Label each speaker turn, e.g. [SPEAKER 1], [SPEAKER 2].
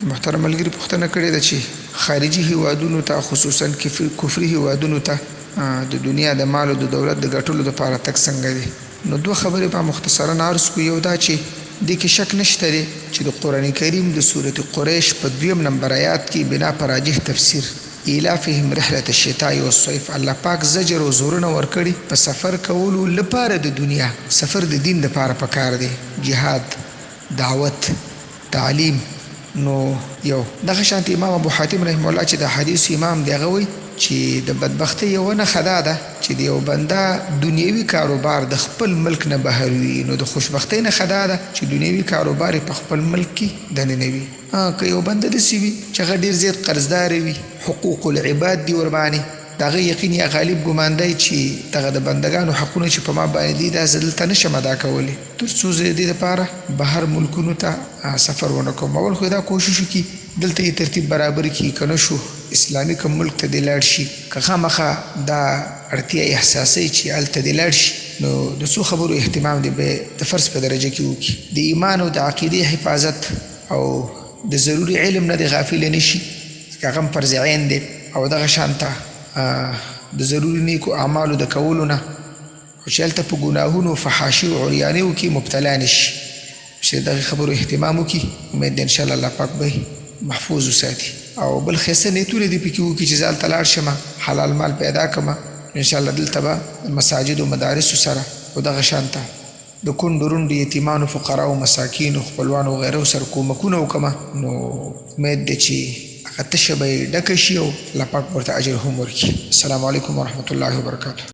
[SPEAKER 1] محترم ملګري پوښتنه کړې ده چې خارجي هیوادونو ته، خصوصا کفري هیوادونو ته د دنیا د مال او د دولت د ګټلو لپاره تګ څنګه دی؟ نو دوه خبرې به مختصرا عرض کړو. یو دا چې دې کې شک نشته دی چې د قرآن کریم د سورة قریش په دویم نمبر آیات کې بنا په راجح تفسیر ایلافهم رحلة الشتاء والصیف الله پاک زجر او زورونه ورکړي په سفر کولو لپاره د دنیا. سفر د دین لپاره پکار دی، جهاد، دعوت، تعلیم، نو یو دغه شانتې امام ابو حاتم رحمه الله چې د احادیثو امام دی هغه وایي چې د بدبختۍ یوه نښه دا ده چې د یو بنده دنیوي کاروبار د خپل ملک نه بهر وي، نو د خوشبختۍ نښه دا ده چې دنیوي کاروبار یې په خپل ملک کې دننه وي. که یو بنده داسې وي چې هغه ډېر زیات قرضدار وي، حقوق العباد دي ورباندې، د هغه یقین یا غالب ګمان دی چې دغه د بندګانو حقونه چې په ما باندې دي دا زه دلته نه شم ادا کولی تر څو زه د دې لپاره بهر ملکونو ته سفر ونه کوم. اول خو دا کوشش وکړي دلته یې ترتیب برابر کړي، که نه شو اسلامي کوم ملک ته دې لاړ شي، که خامخا دا اړتیا احساسوي چې هلته دې لاړ شي نو د څو خبرو اهتمام دې به د فرض په درجه کې وکړي، د ایمان او د عقیدې حفاظت او د ضروري علم نه دې غافل نه شي ځکه هغه هم فرض عین دی، او دغه شانته د ضروري نیکو اعمالو د کولو نه، خو چې هلته په ګناهونو، فحاشي او عریانیو کې مبتلا نه شي، چې د دغې خبرو اهتمام وکړي، امید دی ان شاءالله الله پاک به یې محفوظ وساتي. او بل ښایسته نیتونه دې پکې وکړي چې زه هلته لاړ شم حلال مال پیدا کړم، ان شاءالله دلته به د مساجدو مدارسو سره او دغه شانته د کونډو رونډو یتیمانو فقراو مساکینو خپلوانو وغیره سره کومکونه وکړم، نو امید دی چې هغه تشه به یې ډکه شي او الله پاک به ورته اجر هم ورکړي. السلام علیکم ورحمة الله وبرکاته.